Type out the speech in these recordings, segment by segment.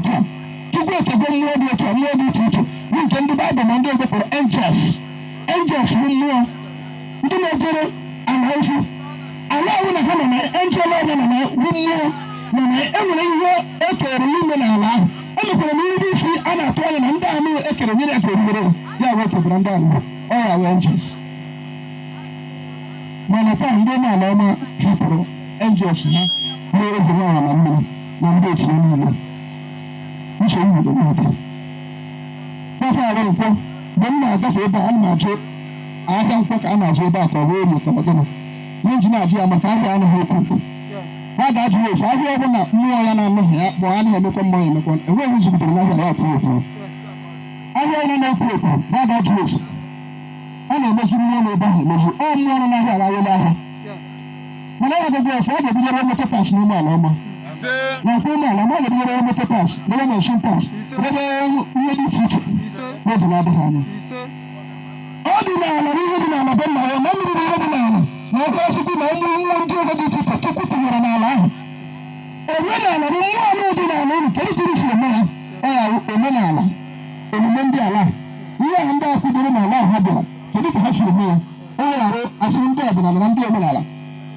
otu a. Chukwu ekego mmụọ dị otu a, mmụọ dị iche iche bụ nke ndị Baịbụl ma ndị ọzọ kpọrọ angels. Angels bụ mmụọ ndị na-ejere ala ozi. Ala ọbụla ha nọ na angel ọbụla nọ na bụ mmụọ nọ na enwere ihe e kere n'ime n'ala ahụ. E mekwara na nrube isi a na-atụ anya na ndị anụ ekere nyere ya ka orubere ya wee kekwara ndị ahụ ọ ya wee angels. Mana taa, ndị ụmụala ọma hapụrụ angels ha nwee eze nwaanyị na mmiri na ndị otu ya niile. Nsogbu bido na-abịa. Papa arụ nkwọ, mgbe m na-agafe ebe a, ana m ajụ ahịa nkwọ ka a na-azụ ebe a, ka ọ bụ orie, ka ọ gịnị ihe nji na-ajụ ya, maka ahịa anaghị ekwo ekwo. Ha ga-ajụ ya ese ahịa ọbụla mmụọ ya na-anọghị ya kpọọ anaghị emekwa mmụọ ya emekwa enweghị nzugidere n'ahịa ya ekwo ekwo. Ahịa ọbụla na-ekwo ekwo, ha ga-ajụ ese a na-emezi mmụọ n'ebe ahụ emezi ọ mmụọ nọ n'ahịa arahụla ahịa. Mana ya agụgụ efu a ga-ebidoro moto parts n'ụmụ ala ọma na nkwa ụmụ ala ọma, a ga-ebidoro moto parts, debe machine parts, debe ihe dị iche iche n'oge na-adịghị anya. Ọ dị n'ala na ihe dị n'ala be nna ya na mmiri bụ ihe dị n'ala na ọkwa Chukwu na ụmụ mmụọ ndị ọzọ dị iche iche Chukwu tinyere n'ala ahụ. Omenala bụ mmụọ anụ dị n'ala unu. Kedu ka unu si eme ha? Ọ ya wụ omenala, omume ndị ala a. Ihe ahụ ndị a kwudoro n'ala ahụ ha bịara, kedu ka ha si eme ya? Ọ ya arụ asịrị ndị ọdịnala na ndị omenala,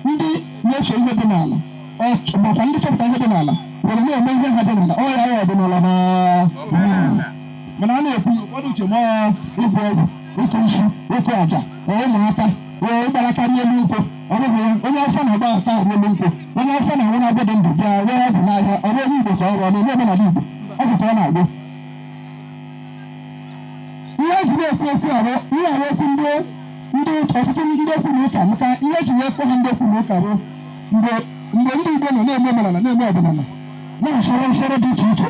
ndị na-eso ihe dị n'ala makwa ndị chọpụta ihe dị n'ala were na-eme ihe ha dị n'ala. Ọ ya wụ ọdịnala na omenala. Mana a na-ekwu ụfọdụ uche ma ịgwọ ọgwụ, ịkụ isi, ịkụ àjà, ụmụaka wee ịgbara elu nkwụ. Ọ bụghị ya. Onye Awụsa na-agba aka arị elu nkwụ, onye Awụsa na-anwụ na dị ndụ bịa wee ọgwụ n'ahịa. Ọ bụ onye Igbo ka ọ bụ ọ na-eme omenala Igbo, ọgwụ ka ọ na-agwụ. Ihe eji na-ekwu okwu arụ ihe arụ okwu ndị ọtụtụ ndị okwu na ụka, maka ihe eji wee kpọ ha ndị okwu na ụka bụ mgbe ndị Igbo nọ na-eme omenala, na-eme ọdịnala, na-asọrọ nsọrọ dị iche iche,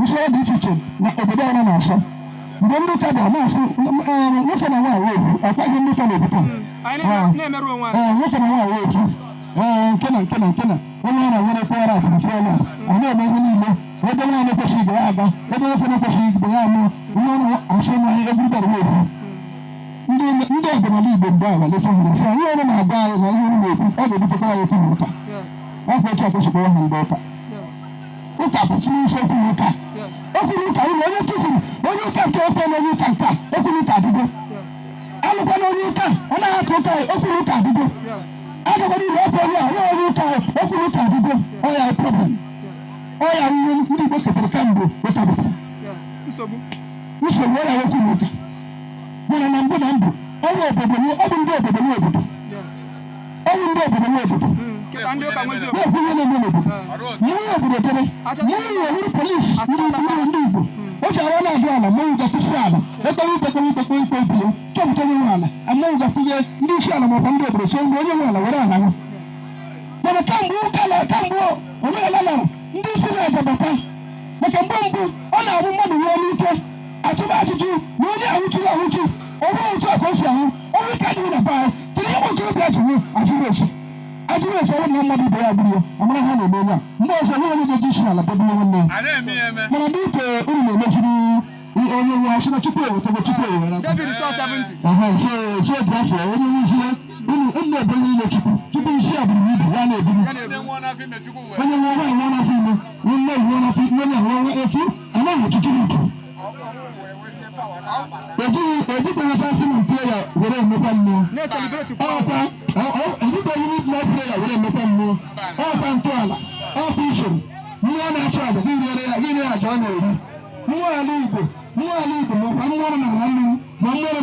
usoro dị iche iche na obodo ọrụ na-asọ, mgbe ndị ụka bịara na-asị nwoke na nwaanyị ofu akwaghị ndị ụka na-ebu taa. Anyị na-emerụ onwe anyị. Ee, nwoke na nwaanyị ofu, ee, nke na nke na nke na onye ọra nwere kwara atara fụọla a na-eme ihe niile. Ebe nwaanyị ekwesịghị ibe ya aga, ebe nwoke na-ekwesịghị ibe ya amụ ihe ọrụ asị nwaanyị everybody wee ofu. Ndị ọdịnala Igbo mgbe a walesa ha sị ihe ọrụ na-agwa anyị na ihe ọrụ na-ekwu ọ ga-ebutekwa anyị okwu na ụka. Ọ bụ otu a kwesịkwara ha ndị ụka. Ụka bụ tinye isi okwu na ụka. Okwu na ụka ụlọ onye tụfuru onye ụka nke ekwe na onye ụka nke a, okwu na ụka adịgo. Alụkwana onye ụka, ọ naghị aka ụka, okwu na ụka adịgo. Agakwana ụlọ ọkụ onye a onye onye ụka, okwu na ụka adịgo. Ọ ya problem. Ọ ya ihe ndị Igbo ketara kamgbe ụka batara. Nsogbu. Nsogbu ọ ya okwu na ụka. Mana na mbụ na mbụ, ọ bụ obodo ọ bụ ndị obodo nwe obodo. Ọ bụ ndị obodo nwe obodo. Kịta ndị ụka nwezi obodo. Na-ekwu ihe na-eme n'obodo. Mmọnwụ obodo dere mmọnwụ nwere polisi ndị Igbo o ji awa na-adụ ala. Mmọnwụ ga-atụsi ala ekpere ikpe, kpere ikpe, kpere ikpe ibie chọpụta onye nwe ala. Mmọnwụ ga-atụnye ndị isi ala maọbụ ndị obodo so mgbe onye nwe ala were ala ha. Mana kamgbe ụka lara, kamgbe omenala lara, ndị isi na-aja bata, maka mgbe mbụ ọ na-abụ mmadụ nwụọ n'ike, atụba ajụjụ na onye anwụchiri anwụchi, ọ bụrụ otu a ka o si anwụ, ọnwụ ike adịghị na be anyị. Kedu ihe nwa okorobịa ji nwụ? Ajụrụ ese, ajụrụ ese. Ọ bụrụ na mmadụ ibe ya gburu ya, amara ha na-eme onye a. Mgbe ọzọ onye onye ga-eji isi n'ala bịa nwanne ya. A na-eme ya eme. Mana dị ka unu na-emeziri onye nwe asị na Chukwu ewetago, Chukwu ewere aka. David sọ 70. Aha, so Biafra onye nwụzie unu unu na-ebe ihe niile Chukwu Chukwu isi a buru ibu ya na-eburu. Ya na-ebu. Onye nwụọ n'afọ ime, Chukwu wee. Onye nwe nwaanyị nwụọ n'afọ ime, nne nwụọ n'afọ ime, nne nwụọ efu, anaghị ajụ gịnị nke ejibeghị fasting and prayer were emekwa mmụọ. Na-ecelebrate kwa. Ọkwa ejibeghị midnight prayer were emekwa mmụọ. Ọkwa ntọala, ọkwa usoro mmụọ na-achụ aja gị riere ya, gị rie aja ọ na-eri. Mmụọ ala Igbo, mmụọ ala Igbo, ma ọkwa mmụọ nọ n'ala mmiri, ma mmụọ nọ